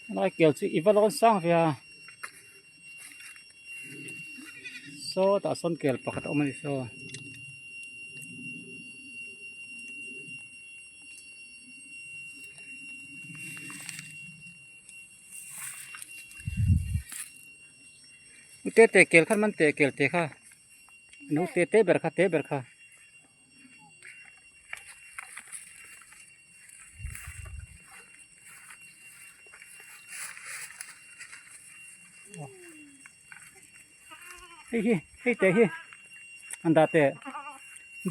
Helai kel chu i va lawn sang ve a sawtah sawn kel pakhat a awm a ni saw. Te te kel khan man te kel te kha no te te ber kha te ber kha. Hei hi hei te hi an dah teh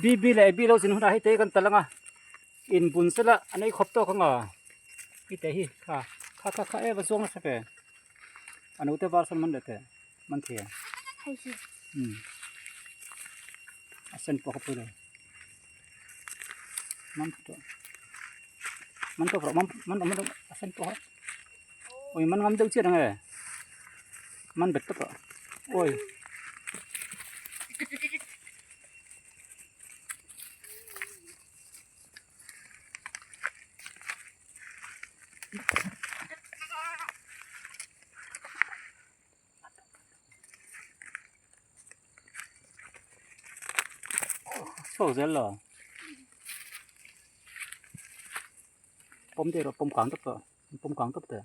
B B leh A B lo zin hunah hei te hi kan tal ang a inbun sela an ei khawp tawk ang a hei te hi kha kha kha kha em a zuang nasa ve a naute var sawn man leh teh man thei ang umm a sen pawh ka pui lo man tawh man tawk rawh man man man a sen pawh kha ui man ngam deuh chiah ang e man bet tawp rawh awi. Chhuak zel lo pawm deuh rawh pawm kang tawp tawh pawm kang tawp teh.